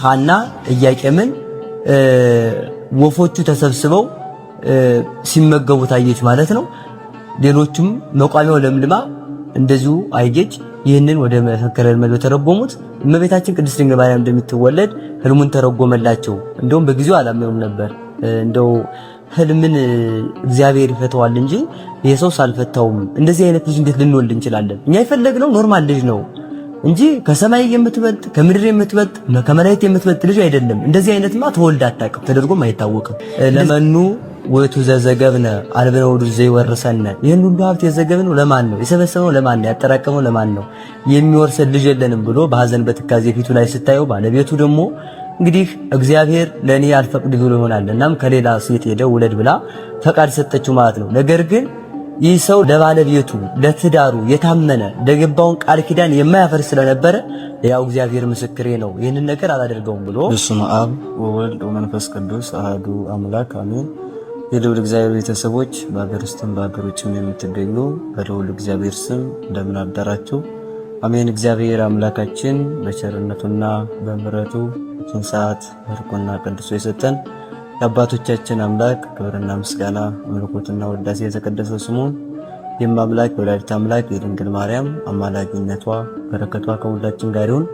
ሐና ኢያቄምን ወፎቹ ተሰብስበው ሲመገቡ ታየች ማለት ነው። ሌሎቹም መቋሚያው ለምልማ እንደዚሁ አየች። ይህንን ወደ መፈክረ ሕልም ተረጎሙት። እመቤታችን ቅድስት ድንግል ማርያም እንደምትወለድ ህልሙን ተረጎመላቸው። እንደውም በጊዜው አላመኑም ነበር። እንደው ህልምን እግዚአብሔር ይፈተዋል እንጂ ይሄ ሰው ሳልፈታውም እንደዚህ አይነት ልጅ እንዴት ልንወልድ እንችላለን? እኛ የፈለግነው normal ልጅ ነው እንጂ ከሰማይ የምትበልጥ፣ ከምድር የምትበልጥ፣ ከመላእክት የምትበልጥ ልጅ አይደለም። እንደዚህ አይነትማ ተወልዳ አታውቅም፣ ተደርጎም አይታወቅም። ለመኑ ውእቱ ዘዘገብነ አልብነ ውሉድ ዘይወርሰነ። ይህን ሁሉ ሀብት የዘገብነው ለማን ነው? የሰበሰበው ለማን ነው? ያጠራቀመው ለማን ነው? የሚወርሰን ልጅ የለንም ብሎ በሐዘን በትካዜ ፊቱ ላይ ስታየው፣ ባለቤቱ ደግሞ እንግዲህ እግዚአብሔር ለኔ አልፈቅድ ብሎ ይሆናል፣ እናም ከሌላ ሴት ሄደ ውለድ ብላ ፈቃድ ሰጠችው ማለት ነው። ነገር ግን ይህ ሰው ለባለቤቱ ለትዳሩ የታመነ፣ ለገባውን ቃል ኪዳን የማያፈርስ ስለነበረ ያው እግዚአብሔር ምስክሬ ነው፣ ይህንን ነገር አላደርገውም ብሎ። በስመ አብ ወወልድ ወመንፈስ ቅዱስ አሐዱ አምላክ አሜን። የልዑል እግዚአብሔር ቤተሰቦች፣ በሀገር ውስጥም በሀገር ውጭም የምትገኙ፣ በልዑል እግዚአብሔር ስም እንደምን አደራችሁ? አሜን። እግዚአብሔር አምላካችን በቸርነቱና በምሕረቱ ይህችን ሰዓት መርቆና ቀድሶ የሰጠን የአባቶቻችን አምላክ ክብርና ምስጋና፣ አምልኮትና ውዳሴ የተቀደሰ ስሙን፣ የማምላክ የወላዲተ አምላክ የድንግል ማርያም አማላጅነቷ በረከቷ ከሁላችን ጋር ይሁን።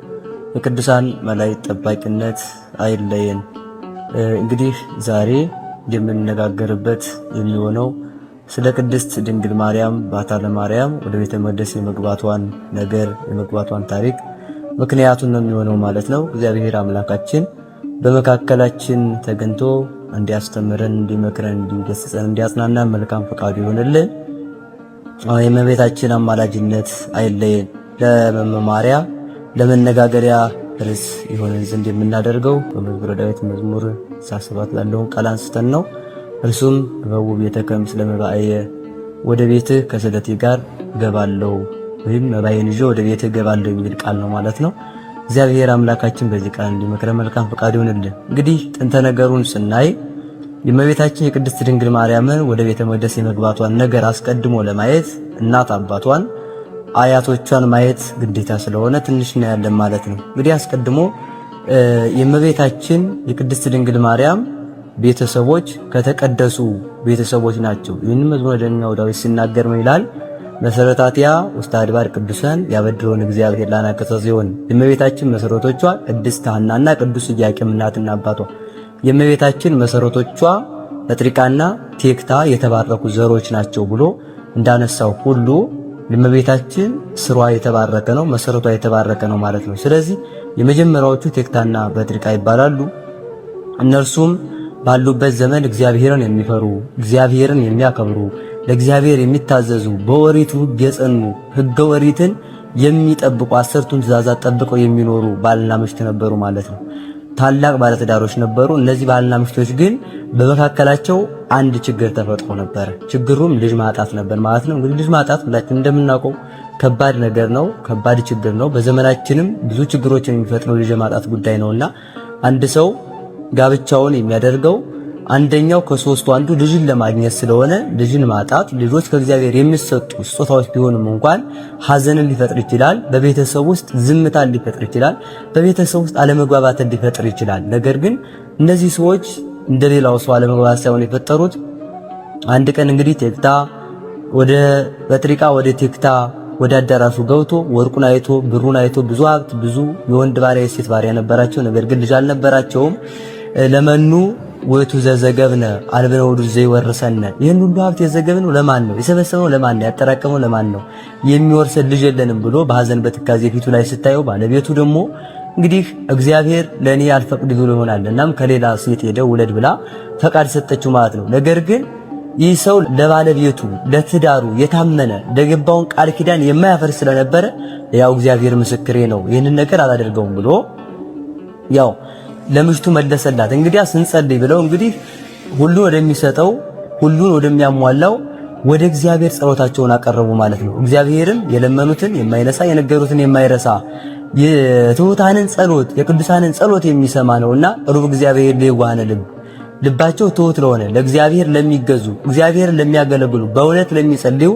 የቅዱሳን መላእክት ጠባቂነት አይለየን። እንግዲህ ዛሬ የምንነጋገርበት የሚሆነው ስለ ቅድስት ድንግል ማርያም በዓታ ለማርያም ወደ ቤተ መቅደስ የመግባቷን ነገር፣ የመግባቷን ታሪክ ምክንያቱን ነው የሚሆነው ማለት ነው። እግዚአብሔር አምላካችን በመካከላችን ተገኝቶ እንዲያስተምረን፣ እንዲመክረን፣ እንዲገስጸን፣ እንዲያጽናናን መልካም ፈቃዱ ይሆንልን። የእመቤታችን አማላጅነት አይለየን። ለመማሪያ ለመነጋገሪያ ርዕስ የሆነን ዘንድ የምናደርገው በመዝሙረ ዳዊት መዝሙር 67 ላለውን ቃል አንስተን ነው። እርሱም እበውእ ቤተከ ምስለ መባእየ፣ ወደ ቤትህ ከስለቴ ጋር እገባለሁ ወይም መባዬን ይዤ ወደ ቤትህ እገባለሁ የሚል ቃል ነው ማለት ነው። እግዚአብሔር አምላካችን በዚህ ቃል እንዲመክረን መልካም ፈቃድ ይሆንልን። እንግዲህ ጥንተ ነገሩን ስናይ የእመቤታችን የቅድስት ድንግል ማርያምን ወደ ቤተ መቅደስ የመግባቷን ነገር አስቀድሞ ለማየት እናት አባቷን፣ አያቶቿን ማየት ግዴታ ስለሆነ ትንሽ እናያለን ማለት ነው። እንግዲህ አስቀድሞ የእመቤታችን የቅድስት ድንግል ማርያም ቤተሰቦች ከተቀደሱ ቤተሰቦች ናቸው። ይህንን መዝሙረኛው ዳዊት ሲናገር ምን ይላል? መሰረታቲያ ውስተ አድባር ቅዱሳን ያበድሮን እግዚአብሔር ላናቀጸ ጽዮን። የእመቤታችን መሰረቶቿ ቅድስት ሐናና ቅዱስ ኢያቄም እናትና አባቷ። የእመቤታችን መሰረቶቿ ጴጥሪቃና ቴክታ የተባረኩ ዘሮች ናቸው ብሎ እንዳነሳው ሁሉ የእመቤታችን ስሯ የተባረከ ነው፣ መሰረቷ የተባረከ ነው ማለት ነው። ስለዚህ የመጀመሪያዎቹ ቴክታና ጴጥሪቃ ይባላሉ። እነርሱም ባሉበት ዘመን እግዚአብሔርን የሚፈሩ፣ እግዚአብሔርን የሚያከብሩ፣ ለእግዚአብሔር የሚታዘዙ፣ በኦሪቱ ሕግ የጸኑ፣ ሕገ ኦሪትን የሚጠብቁ፣ አስርቱን ትእዛዛት ጠብቀው የሚኖሩ ባልና ሚስት ነበሩ ማለት ነው። ታላቅ ባለትዳሮች ነበሩ። እነዚህ ባልና ሚስቶች ግን በመካከላቸው አንድ ችግር ተፈጥሮ ነበር። ችግሩም ልጅ ማጣት ነበር ማለት ነው። እንግዲህ ልጅ ማጣት ሁላችንም እንደምናውቀው ከባድ ነገር ነው፣ ከባድ ችግር ነው። በዘመናችንም ብዙ ችግሮችን የሚፈጥረው ልጅ ማጣት ጉዳይ ነውና አንድ ሰው ጋብቻውን የሚያደርገው አንደኛው ከሶስቱ አንዱ ልጅን ለማግኘት ስለሆነ ልጅን ማጣት፣ ልጆች ከእግዚአብሔር የሚሰጡ ስጦታዎች ቢሆንም እንኳን ሐዘንን ሊፈጥር ይችላል። በቤተሰብ ውስጥ ዝምታን ሊፈጥር ይችላል። በቤተሰብ ውስጥ አለመግባባትን ሊፈጥር ይችላል። ነገር ግን እነዚህ ሰዎች እንደሌላው ሰው አለመግባባት ሳይሆን የፈጠሩት፣ አንድ ቀን እንግዲህ ቴክታ ወደ በጥሪቃ ወደ ቴክታ ወደ አዳራሹ ገብቶ ወርቁን አይቶ፣ ብሩን አይቶ፣ ብዙ ሀብት፣ ብዙ የወንድ ባሪያ የሴት ባሪያ ነበራቸው። ነገር ግን ልጅ አልነበራቸውም። ለመኑ ውእቱ ዘዘገብነ አልብነ ውሉድ ዘይወርሰነ። ይህን ሁሉ ሀብት የዘገብነው ለማን ነው? የሰበሰበው ለማን ነው? ያጠራቀመው ለማን ነው? የሚወርሰን ልጅ የለንም ብሎ በሐዘን በትካዜ ፊቱ ላይ ስታየው፣ ባለቤቱ ደግሞ እንግዲህ እግዚአብሔር ለኔ አልፈቅድ ብሎ ይሆናል፣ እናም ከሌላ ሴት ሄደ ውለድ ብላ ፈቃድ ሰጠችው ማለት ነው። ነገር ግን ይህ ሰው ለባለቤቱ ለትዳሩ የታመነ፣ ለገባውን ቃል ኪዳን የማያፈርስ ስለነበረ ያው እግዚአብሔር ምስክሬ ነው፣ ይህንን ነገር አላደርገውም ብሎ ያው ለምሽቱ መለሰላት። እንግዲያ ስንጸልይ ብለው እንግዲህ ሁሉን ወደሚሰጠው፣ ሁሉን ወደሚያሟላው ወደ እግዚአብሔር ጸሎታቸውን አቀረቡ ማለት ነው። እግዚአብሔርም የለመኑትን የማይነሳ፣ የነገሩትን የማይረሳ፣ የትሑታንን ጸሎት፣ የቅዱሳንን ጸሎት የሚሰማ ነውና ሩብ እግዚአብሔር ለየዋሃነ ልብ፣ ልባቸው ትሑት ለሆነ፣ ለእግዚአብሔር ለሚገዙ፣ እግዚአብሔርን ለሚያገለግሉ፣ በእውነት ለሚጸልዩ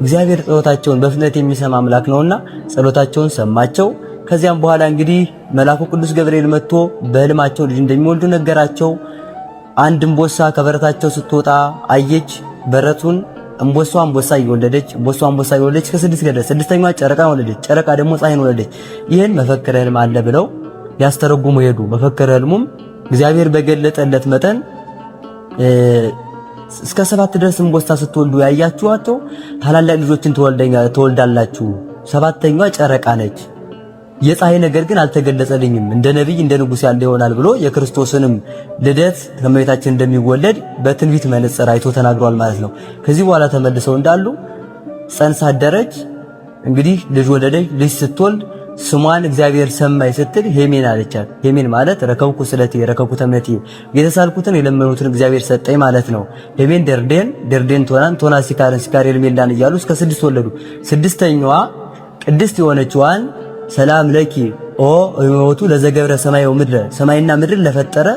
እግዚአብሔር ጸሎታቸውን በፍጥነት የሚሰማ አምላክ ነውና ጸሎታቸውን ሰማቸው። ከዚያም በኋላ እንግዲህ መልአኩ ቅዱስ ገብርኤል መጥቶ በህልማቸው ልጅ እንደሚወልዱ ነገራቸው። አንድ እምቦሳ ከበረታቸው ስትወጣ አየች። በረቱን እምቦሷ እምቦሳ እየወለደች እምቦሷ እምቦሳ እየወለደች ከስድስት ገደል ስድስተኛዋ ጨረቃ ወለደች። ጨረቃ ደግሞ ፀሐይን ወለደች። ይህን መፈክረ ህልም አለ ብለው ሊያስተረጉሙ ሄዱ። መፈክረ ህልሙም እግዚአብሔር በገለጠለት መጠን እስከ 7 ድረስ እምቦሳ ስትወልዱ ያያችኋቸው ታላላቅ ልጆችን ትወልዳላችሁ። ሰባተኛዋ ጨረቃ ነች። የፀሐይ ነገር ግን አልተገለጸልኝም፣ እንደ ነቢይ እንደ ንጉሥ ያለ ይሆናል ብሎ የክርስቶስንም ልደት ከመቤታችን እንደሚወለድ በትንቢት መነጽር አይቶ ተናግሯል ማለት ነው። ከዚህ በኋላ ተመልሰው እንዳሉ ጸንሳ አደረች። እንግዲህ ልጅ ወለደች። ልጅ ስትወልድ ስሟን እግዚአብሔር ሰማይ ስትል ሄሜን አለቻት። ሄሜን ማለት ረከብኩ ስለቴ ረከብኩ ተምነቴ የተሳልኩትን የለመኑትን እግዚአብሔር ሰጠኝ ማለት ነው። ሄሜን ደርዴን፣ ደርዴን ቶናን፣ ቶና ሲካርን፣ ሲካር ኤልሜልዳን እያሉ እስከ 6 ወለዱ። ስድስተኛዋ ቅድስት የሆነችዋን ሰላም ለኪ ኦ እመወቱ ለዘገብረ ሰማይ ወምድረ ሰማይና ምድር ለፈጠረ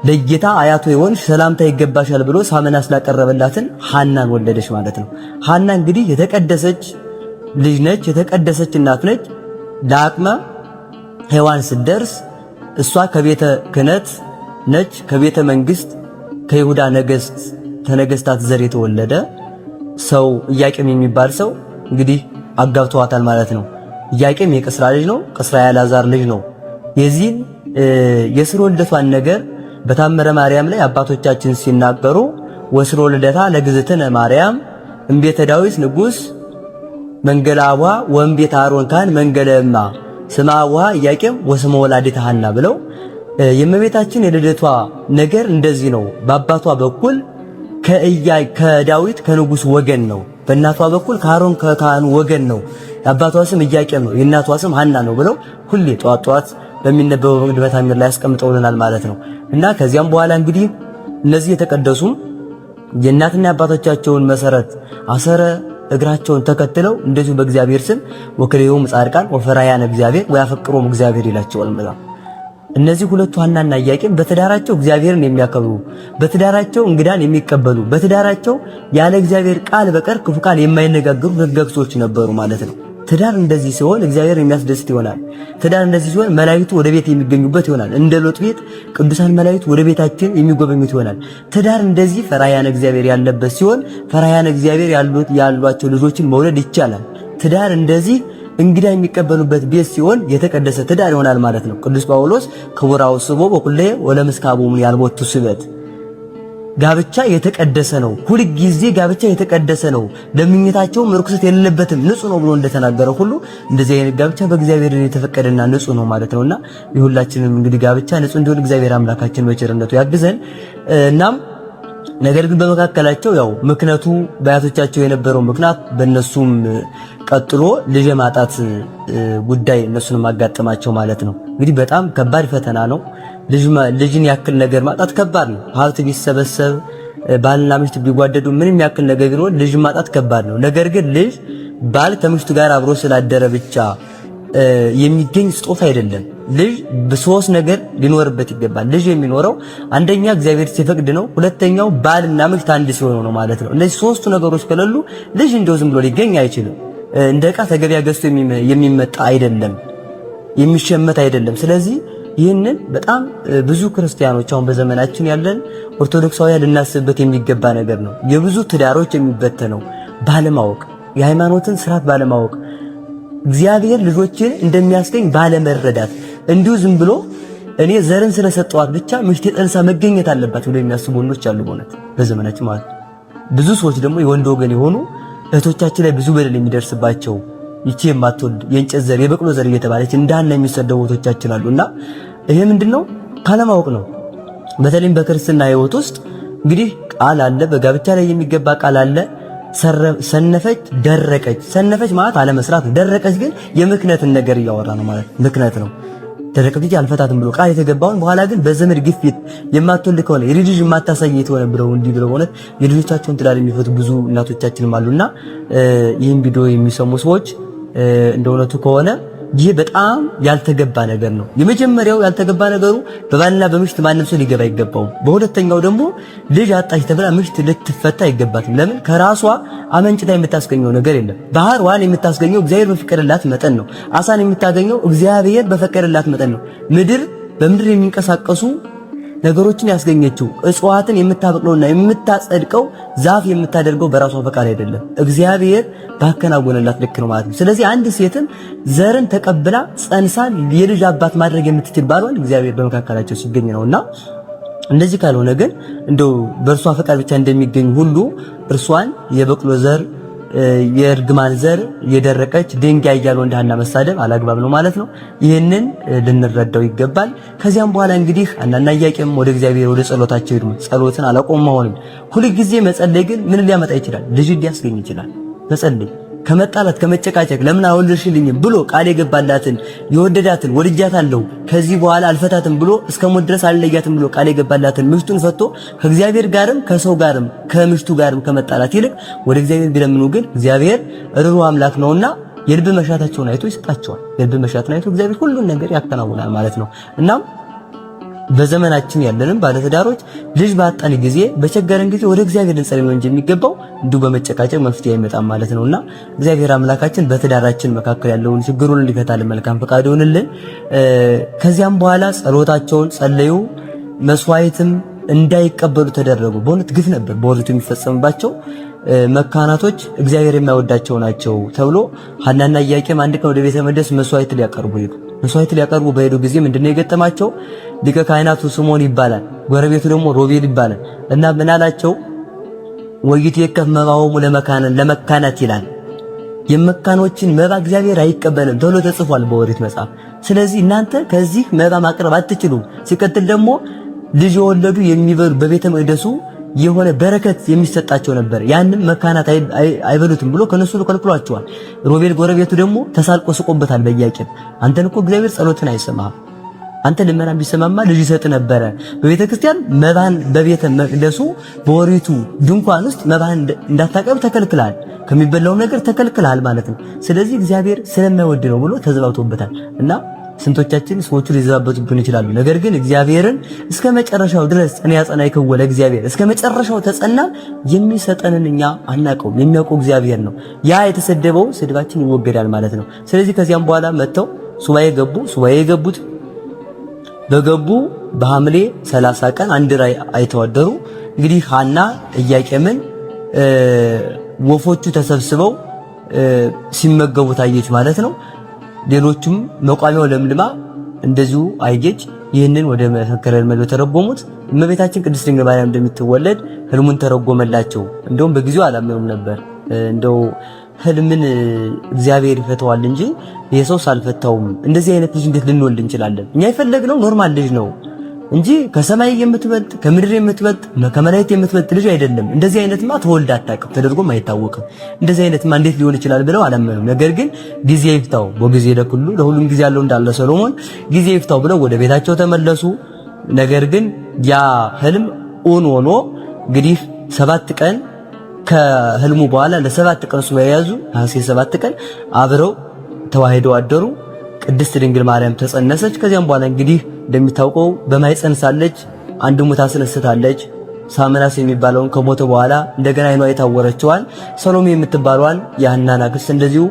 ለጌታ አያቱ የሆንሽ ሰላምታ ይገባሻል ብሎ ሳመና ስላቀረበላትን ሐናን ወለደች ማለት ነው። ሐና እንግዲህ የተቀደሰች ልጅ ነች፣ የተቀደሰች እናት ነች። ለአቅመ ሔዋን ስትደርስ እሷ ከቤተ ክህነት ነች፣ ከቤተ መንግስት ከይሁዳ ነገስት ተነገስታት ዘር የተወለደ ሰው ኢያቄም የሚባል ሰው እንግዲህ አጋብተዋታል ማለት ነው። ኢያቄም የቅስራ ልጅ ነው። ቅስራ የአልዓዛር ልጅ ነው። የዚህን የስርወ ልደቷን ነገር በታምረ ማርያም ላይ አባቶቻችን ሲናገሩ ወስሮ ልደታ ለግዝእትነ ማርያም እምቤተ ዳዊት ንጉስ መንገለ አቡሃ ወእምቤተ አሮን ካህን መንገለ እማ ስማ አቡሃ ኢያቄም ወስመ ወላዲተ ሐና ብለው የእመቤታችን የልደቷ ነገር እንደዚህ ነው። በአባቷ በኩል ከዳዊት ከንጉስ ወገን ነው። በእናቷ በኩል ከአሮን ከካህኑ ወገን ነው። የአባቷ ስም ኢያቄም ነው፣ የእናቷ ስም ሐና ነው ብለው ሁሌ ጧት ጧት በሚነበበው ቅድመ ታምር ላይ ያስቀምጠውልናል ማለት ነው። እና ከዚያም በኋላ እንግዲህ እነዚህ የተቀደሱ የእናትና የአባቶቻቸውን መሰረት አሰረ እግራቸውን ተከትለው እንደዚሁ በእግዚአብሔር ስም ወክልኤሆሙ ጻድቃን ወፈራያን እግዚአብሔር ወያፈቅሮም እግዚአብሔር ይላቸዋል። እነዚህ ሁለቱ ሐናና ኢያቄም በትዳራቸው እግዚአብሔርን የሚያከብሩ፣ በትዳራቸው እንግዳን የሚቀበሉ፣ በትዳራቸው ያለ እግዚአብሔር ቃል በቀር ክፉ ቃል የማይነጋገሩ ደጋግ ነበሩ ማለት ነው። ትዳር እንደዚህ ሲሆን እግዚአብሔር የሚያስደስት ይሆናል። ትዳር እንደዚህ ሲሆን መላእክቱ ወደ ቤት የሚገኙበት ይሆናል። እንደ ሎጥ ቤት ቅዱሳን መላእክቱ ወደ ቤታችን የሚጎበኙት ይሆናል። ትዳር እንደዚህ ፈራያን እግዚአብሔር ያለበት ሲሆን ፈራያን እግዚአብሔር ያሏቸው ልጆችን መውለድ ይቻላል። ትዳር እንደዚህ እንግዳ የሚቀበሉበት ቤት ሲሆን የተቀደሰ ትዳር ይሆናል ማለት ነው። ቅዱስ ጳውሎስ ክቡር አውስቦ በኩሌ ወለምስካቦሙ ያልቦቱ ስበት ጋብቻ የተቀደሰ ነው። ሁል ጊዜ ጋብቻ የተቀደሰ ነው፣ ለምኝታቸውም ርኩሰት የሌለበትም ንጹህ ነው ብሎ እንደተናገረ ሁሉ እንደዚህ አይነት ጋብቻ በእግዚአብሔር የተፈቀደና ንጹህ ነው ማለት ነውና የሁላችንም እንግዲህ ጋብቻ ንጹህ እንዲሆን እግዚአብሔር አምላካችን በቸርነቱ ያግዘን። እናም ነገር ግን በመካከላቸው ያው ምክንያቱ በአያቶቻቸው የነበረው ምክንያት በእነሱም ቀጥሎ ልጅ የማጣት ጉዳይ እነሱንም አጋጠማቸው ማለት ነው። እንግዲህ በጣም ከባድ ፈተና ነው። ልጅን ያክል ነገር ማጣት ከባድ ነው። ሀብት ቢሰበሰብ ባልና ሚስት ቢጓደዱ ምንም ያክል ነገር ቢኖር ልጅ ማጣት ከባድ ነው። ነገር ግን ልጅ ባል ከሚስቱ ጋር አብሮ ስላደረ ብቻ የሚገኝ ስጦታ አይደለም። ልጅ በሶስት ነገር ሊኖርበት ይገባል። ልጅ የሚኖረው አንደኛ እግዚአብሔር ሲፈቅድ ነው። ሁለተኛው ባልና ሚስት አንድ ሲሆኑ ነው ማለት ነው። እነዚህ ሶስቱ ነገሮች ከሌሉ ልጅ እንደው ዝም ብሎ ሊገኝ አይችልም። እንደ ዕቃ ተገቢያ ገዝቶ የሚመጣ አይደለም፣ የሚሸመት አይደለም። ስለዚህ ይህንን በጣም ብዙ ክርስቲያኖች አሁን በዘመናችን ያለን ኦርቶዶክሳውያን ልናስብበት የሚገባ ነገር ነው። የብዙ ትዳሮች የሚበተነው ባለማወቅ፣ የሃይማኖትን ስርዓት ባለማወቅ፣ እግዚአብሔር ልጆችን እንደሚያስገኝ ባለመረዳት እንዲሁ ዝም ብሎ እኔ ዘርን ስለሰጠዋት ብቻ ሚስቴ ጠንሳ መገኘት አለባት ብሎ የሚያስቡ ወንዶች አሉ። በእውነት በዘመናችን ማለት ብዙ ሰዎች ደግሞ የወንድ ወገን የሆኑ እህቶቻችን ላይ ብዙ በደል የሚደርስባቸው ይቺ የማትወልድ የእንጨት ዘር የበቅሎ ዘር እየተባለች እንዳለ የሚሰደቡ እህቶቻችን አሉና ይሄ ምንድነው? ካለማወቅ ነው። በተለይም በክርስትና ሕይወት ውስጥ እንግዲህ ቃል አለ፣ በጋብቻ ላይ የሚገባ ቃል አለ። ሰነፈች፣ ደረቀች። ሰነፈች ማለት አለመስራት ነው። ደረቀች ግን የምክነትን ነገር እያወራ ነው ማለት ምክነት ነው። ደረቀች እንጂ አልፈታትም ብሎ ቃል የተገባውን በኋላ ግን በዘመድ ግፊት የማትወልድ ከሆነ የልጅ የማታሳይ የተሆነ ብለው እንዲህ ብለው በእውነት የልጆቻቸውን ትዳር የሚፈቱ ብዙ እናቶቻችንም አሉና ይህን ቪዲዮ የሚሰሙ ሰዎች እንደ እውነቱ ከሆነ ይህ በጣም ያልተገባ ነገር ነው። የመጀመሪያው ያልተገባ ነገሩ በባልና በምሽት ማንም ሰው ሊገባ አይገባውም። በሁለተኛው ደግሞ ልጅ አጣች ተብላ ምሽት ልትፈታ አይገባትም። ለምን? ከራሷ አመንጭታ የምታስገኘው ነገር የለም። ባህር ውሃን የምታስገኘው እግዚአብሔር በፈቀደላት መጠን ነው። አሳን የምታገኘው እግዚአብሔር በፈቀደላት መጠን ነው። ምድር በምድር የሚንቀሳቀሱ ነገሮችን ያስገኘችው እጽዋትን የምታበቅለውና የምታጸድቀው ዛፍ የምታደርገው በራሷ ፈቃድ አይደለም፣ እግዚአብሔር ባከናወነላት ልክ ነው ማለት ነው። ስለዚህ አንድ ሴትም ዘርን ተቀብላ ጸንሳ የልጅ አባት ማድረግ የምትችል ባሏን እግዚአብሔር በመካከላቸው ሲገኝ ነውና እንደዚህ ካልሆነ ግን እንደው በእርሷ ፈቃድ ብቻ እንደሚገኝ ሁሉ እርሷን የበቅሎ ዘር የእርግማን ዘር የደረቀች ድንጋይ እያሉ እንደ ሐና መሳደብ አላግባብ ነው ማለት ነው። ይህንን ልንረዳው ይገባል። ከዚያም በኋላ እንግዲህ ሐናና ኢያቄም ወደ እግዚአብሔር ወደ ጸሎታቸው ሄዱ። ጸሎትን አላቆሙም። አሁንም ሁልጊዜ መጸለይ ግን ምን ሊያመጣ ይችላል? ልጅ ሊያስገኝ ይችላል። መጸለይ ከመጣላት ከመጨቃጨቅ ለምን አልወለድሽልኝም ብሎ ቃል የገባላትን የወደዳትን ወድጃታለሁ ከዚህ በኋላ አልፈታትም ብሎ እስከ ሞት ድረስ አልለያትም ብሎ ቃል የገባላትን ምሽቱን ፈቶ ከእግዚአብሔር ጋርም ከሰው ጋርም ከምሽቱ ጋርም ከመጣላት ይልቅ ወደ እግዚአብሔር ቢለምኑ ግን እግዚአብሔር ርኅሩህ አምላክ ነውና የልብ መሻታቸውን አይቶ ይሰጣቸዋል። የልብ መሻትን አይቶ እግዚአብሔር ሁሉን ነገር ያከናውናል ማለት ነው። እናም በዘመናችን ያለንም ባለትዳሮች ልጅ ባጣን ጊዜ በቸገረን ጊዜ ወደ እግዚአብሔር ልንጸልይ ነው እንጂ የሚገባው እንዲሁ በመጨቃጨቅ መፍትሄ አይመጣም ማለት ነውና እግዚአብሔር አምላካችን በትዳራችን መካከል ያለውን ችግሩን ሊፈታልን መልካም ፈቃድ ይሁንልን። ከዚያም በኋላ ጸሎታቸውን ጸለዩ፣ መስዋዕትም እንዳይቀበሉ ተደረጉ። በእውነት ግፍ ነበር በኦሪቱ የሚፈጸምባቸው። መካናቶች እግዚአብሔር የማይወዳቸው ናቸው ተብሎ ሐናና ኢያቄም አንድ ቀን ወደ ቤተ መቅደስ መስዋዕት ሊያቀርቡ ሄዱ። መስዋዕት ሊያቀርቡ በሄዱ ጊዜ ምንድነው የገጠማቸው? ሊቀ ካህናቱ ስምዖን ይባላል፣ ጎረቤቱ ደግሞ ሮቤል ይባላል። እና ምን አላቸው? ወይትየከፍ መባሆሙ ለመካናት ይላል። የመካኖችን መባ እግዚአብሔር አይቀበልም ተብሎ ተጽፏል በኦሪት መጽሐፍ። ስለዚህ እናንተ ከዚህ መባ ማቅረብ አትችሉም። ሲቀጥል ደግሞ ልጅ የወለዱ የሚበሉ በቤተ መቅደሱ የሆነ በረከት የሚሰጣቸው ነበር። ያንም መካናት አይበሉትም ብሎ ከነሱ ከልክሏቸዋል። ሮቤል ጎረቤቱ ደግሞ ተሳልቆ ስቆበታል በኢያቄም። አንተን እኮ እግዚአብሔር ጸሎትን አይሰማህም። አንተ ልመና ቢሰማማ ልጅ ይሰጥ ነበረ። በቤተ ክርስቲያን መባን በቤተ መቅደሱ በኦሪቱ ድንኳን ውስጥ መባን እንዳታቀርብ ተከልክላል። ከሚበላው ነገር ተከልክላል ማለት ነው። ስለዚህ እግዚአብሔር ስለማይወድ ነው ብሎ ተዘባብቶበታል እና ስንቶቻችን ሰዎቹ ሊዘባበቱብን ይችላሉ። ነገር ግን እግዚአብሔርን እስከ መጨረሻው ድረስ እኔ ያጸና ይከወለ እግዚአብሔር እስከ መጨረሻው ተጸና። የሚሰጠንን እኛ አናውቀውም፣ የሚያውቀው እግዚአብሔር ነው። ያ የተሰደበው ስድባችን ይወገዳል ማለት ነው። ስለዚህ ከዚያም በኋላ መጥተው ሱባኤ ገቡ። ሱባኤ የገቡት በገቡ በሐምሌ 30 ቀን አንድ ራእይ አይተው አደሩ። እንግዲህ ሐና ኢያቄምን ወፎቹ ተሰብስበው ሲመገቡ ታየች ማለት ነው። ሌሎቹም መቋሚያው ለምልማ እንደዚሁ አየች። ይህንን ወደ መፈክረ ሕልም ተረጎሙት። እመቤታችን ቅድስት ድንግል ማርያም እንደምትወለድ ህልሙን ተረጎመላቸው። እንደውም በጊዜው አላመኑም ነበር። እንደው ህልምን እግዚአብሔር ይፈተዋል እንጂ የሰው ሳልፈታውም እንደዚህ አይነት ልጅ እንዴት ልንወልድ እንችላለን? እኛ የፈለግነው normal ልጅ ነው እንጂ ከሰማይ የምትበልጥ ከምድር የምትበልጥ ከመላእክት የምትበልጥ ልጅ አይደለም። እንደዚህ አይነትማ ተወልዳ አታውቅም፣ ተደርጎም አይታወቅም። እንደዚህ አይነትማ እንዴት ሊሆን ይችላል ብለው አላመኑም። ነገር ግን ጊዜ ይፍታው ወጊዜ ለኩሉ ለሁሉም ጊዜ ያለው እንዳለ ሰሎሞን ጊዜ ይፍታው ብለው ወደ ቤታቸው ተመለሱ። ነገር ግን ያ ህልም እውን ሆኖ እንግዲህ 7 ቀን ከህልሙ በኋላ ለ7 ቀን ሱባኤ ያዙ። ነሐሴ 7 ቀን አብረው ተዋህደው አደሩ። ቅድስት ድንግል ማርያም ተጸነሰች። ከዚያም በኋላ እንግዲህ እንደሚታወቀው በማይፀን ሳለች አንድ ሙት አስነስታለች። ሳምናስ የሚባለውን ከሞተ በኋላ እንደገና አይኗ የታወረችዋን ሰሎሜ የምትባለዋን የሐናን አክስት እንደዚሁ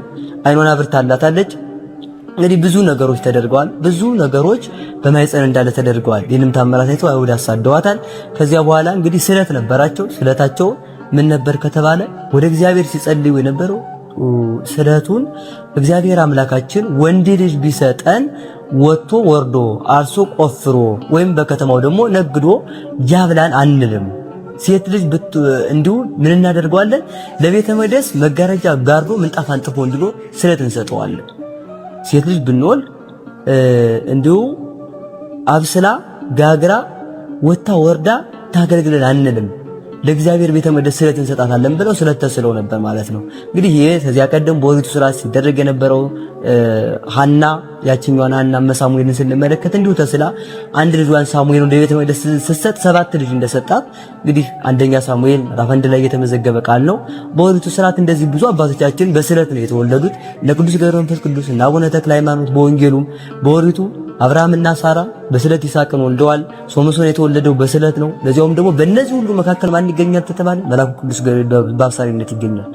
አይኗን አብርታላታለች። እንግዲህ ብዙ ነገሮች ተደርገዋል። ብዙ ነገሮች በማይፀን እንዳለ ተደርገዋል። ይህንም ታምራት አይተው አይሁድ አሳደዋታል። ከዚያ በኋላ እንግዲህ ስለት ነበራቸው። ስለታቸው ምን ነበር ከተባለ ወደ እግዚአብሔር ሲጸልዩ የነበረው ስለቱን እግዚአብሔር አምላካችን ወንድ ልጅ ቢሰጠን ወጥቶ ወርዶ አርሶ ቆፍሮ ወይም በከተማው ደግሞ ነግዶ ያብላን አንልም። ሴት ልጅ እንዲሁ ምን እናደርገዋለን? ለቤተ መቅደስ መጋረጃ ጋርዶ ምንጣፍ አንጥፎ እንዲሎ ስለት እንሰጠዋለን። ሴት ልጅ ብንወልድ እንዲሁ አብስላ ጋግራ ወጥታ ወርዳ ታገልግለን አንልም። ለእግዚአብሔር ቤተ መቅደስ ስለት እንሰጣታለን ብለው ስለት ተስለው ነበር ማለት ነው። እንግዲህ ይህ ከዚያ ቀደም በኦሪቱ ስርዓት ሲደረግ የነበረው ሐና ያችኛዋን ሐና ሳሙኤልን ስንመለከት እንዲሁ ተስላ አንድ ልጇን ሳሙኤልን ወደ ቤተ መቅደስ ስትሰጥ 7 ልጅ እንደሰጣት እንግዲህ አንደኛ ሳሙኤል ምዕራፍ 1 ላይ የተመዘገበ ቃል ነው። በኦሪቱ ስርዓት እንደዚህ ብዙ አባቶቻችን በስለት ነው የተወለዱት። እነ ቅዱስ ገብረ መንፈስ ቅዱስ እና አቡነ ተክለ ሃይማኖት በወንጌሉም በኦሪቱ አብርሃምና ሳራ በስለት ይስሐቅን ወልደዋል። ሶምሶን የተወለደው በስለት ነው። ለዚያውም ደግሞ በእነዚህ ሁሉ መካከል ማን ይገኛል ተተባለ? መልአኩ ቅዱስ ገብርኤል በአብሳሪነት ይገኛል።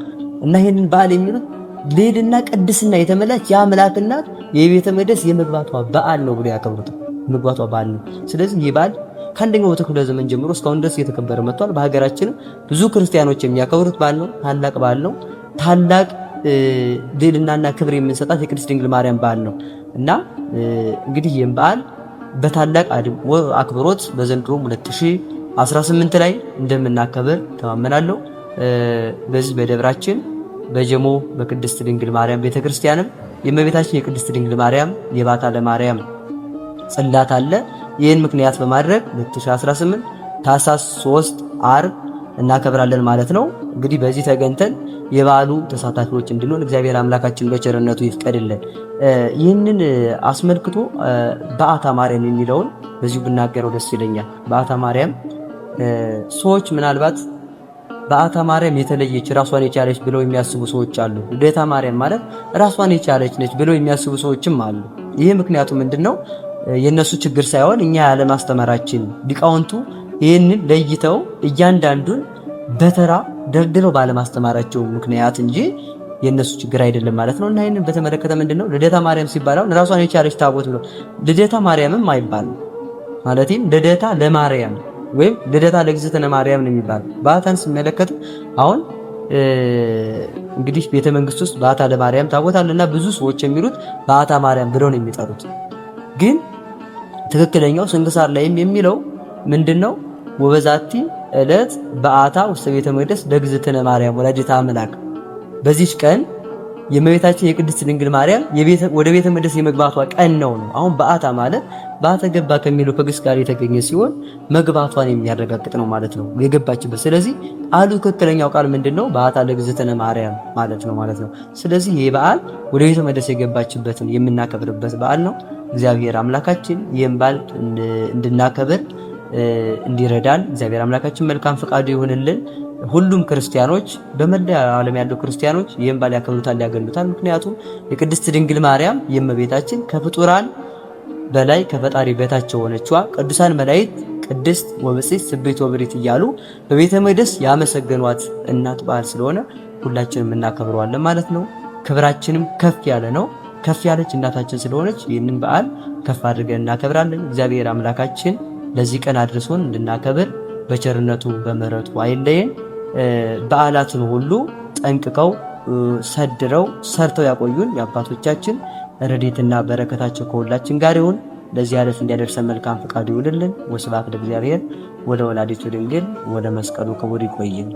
እና ይሄንን በዓል የሚሉት ልዕልና ቅድስና የተመላች የአምላክ እናት የቤተ መቅደስ የመግባቷ በዓል ነው ብሎ ያከብሩታል። መግባቷ በዓል ነው። ስለዚህ ይህ በዓል ከአንደኛው መቶ ክፍለ ዘመን ጀምሮ እስካሁን ድረስ እየተከበረ መጥቷል። በሀገራችንም ብዙ ክርስቲያኖች የሚያከብሩት በዓል ነው። ታላቅ በዓል ነው። ታላቅ ልዕልናና ክብር የምንሰጣት የቅድስት ድንግል ማርያም በዓል ነው እና እንግዲህ ይህም በዓል በታላቅ አክብሮት በዘንድሮም 2018 ላይ እንደምናከብር ተማመናለሁ። በዚህ በደብራችን በጀሞ በቅድስት ድንግል ማርያም ቤተክርስቲያንም የእመቤታችን የቅድስት ድንግል ማርያም የባታ ለማርያም ጽላት አለ። ይህን ምክንያት በማድረግ 2018 ታኅሳስ 3 ዓርብ እናከብራለን ማለት ነው። እንግዲህ በዚህ ተገንተን የበዓሉ ተሳታፊዎች እንድንሆን እግዚአብሔር አምላካችን በቸርነቱ ይፍቀድልን። ይህንን አስመልክቶ በዓታ ማርያም የሚለውን በዚሁ ብናገረው ደስ ይለኛል። በዓታ ማርያም ሰዎች ምናልባት በዓታ ማርያም የተለየች ራሷን የቻለች ብለው የሚያስቡ ሰዎች አሉ። ልደታ ማርያም ማለት ራሷን የቻለች ነች ብለው የሚያስቡ ሰዎችም አሉ። ይህ ምክንያቱ ምንድነው? የነሱ ችግር ሳይሆን እኛ ያለማስተማራችን፣ ሊቃውንቱ ይህንን ለይተው እያንዳንዱን በተራ ደርድረው ባለማስተማራቸው ምክንያት እንጂ የነሱ ችግር አይደለም ማለት ነው። እና ይህንን በተመለከተ ምንድነው ልደታ ማርያም ሲባል አሁን ራሷን የቻለች ታቦት ብሎ ልደታ ማርያምም አይባልም። ማለትም ልደታ ለማርያም ወይም ልደታ ለእግዝእትነ ማርያም ነው የሚባለው። በዓታን ሲመለከት አሁን እንግዲህ ቤተ መንግስት ውስጥ በዓታ ለማርያም ታቦት አለና ብዙ ሰዎች የሚሉት በዓታ ማርያም ብለው ነው የሚጠሩት። ግን ትክክለኛው ስንክሳር ላይም የሚለው ምንድነው? ወበዛቲ ዕለት በዓታ ውስተ ቤተ መቅደስ ለእግዝእትነ ማርያም ወላዲተ አምላክ። በዚች ቀን የእመቤታችን የቅድስት ድንግል ማርያም ወደ ቤተ መቅደስ የመግባቷ ቀን ነው ነው። አሁን በዓታ ማለት በዓተ ገባ ከሚለው ከግስ ጋር የተገኘ ሲሆን መግባቷን የሚያረጋግጥ ነው ማለት ነው፣ የገባችበት። ስለዚህ ቃሉ ትክክለኛው ቃል ምንድነው? በዓታ ለእግዝእትነ ማርያም ማለት ነው ማለት ነው። ስለዚህ ይህ በዓል ወደ ቤተ መቅደስ የገባችበትን የምናከብርበት በዓል ነው። እግዚአብሔር አምላካችን ይህን በዓል እንድናከብር እንዲረዳን እግዚአብሔር አምላካችን መልካም ፈቃዱ ይሁንልን። ሁሉም ክርስቲያኖች በመላ ዓለም ያሉ ክርስቲያኖች ይህን በዓል ያከብሩታል፣ ያገኙታል። ምክንያቱም የቅድስት ድንግል ማርያም የእመቤታችን ከፍጡራን በላይ ከፈጣሪ በታች የሆነችዋ ቅዱሳን መላእክት ቅድስት ወብፅዕት ስብሕት ወብሪት እያሉ በቤተ መቅደስ ያመሰገኗት እናት በዓል ስለሆነ ሁላችንም እናከብረዋለን ማለት ነው። ክብራችንም ከፍ ያለ ነው። ከፍ ያለች እናታችን ስለሆነች ይህንን በዓል ከፍ አድርገን እናከብራለን። እግዚአብሔር አምላካችን ለዚህ ቀን አድርሶን እንድናከብር በቸርነቱ በምሕረቱ አይለየን። በዓላትን ሁሉ ጠንቅቀው ሰድረው ሰርተው ያቆዩን የአባቶቻችን ረድኤትና በረከታቸው ከሁላችን ጋር ይሁን። ለዚህ ዓለት እንዲያደርሰን መልካም ፈቃዱ ይሁንልን። ወስብሐት ለእግዚአብሔር ወለወላዲቱ ድንግል ወለመስቀሉ ክቡር። ይቆየን።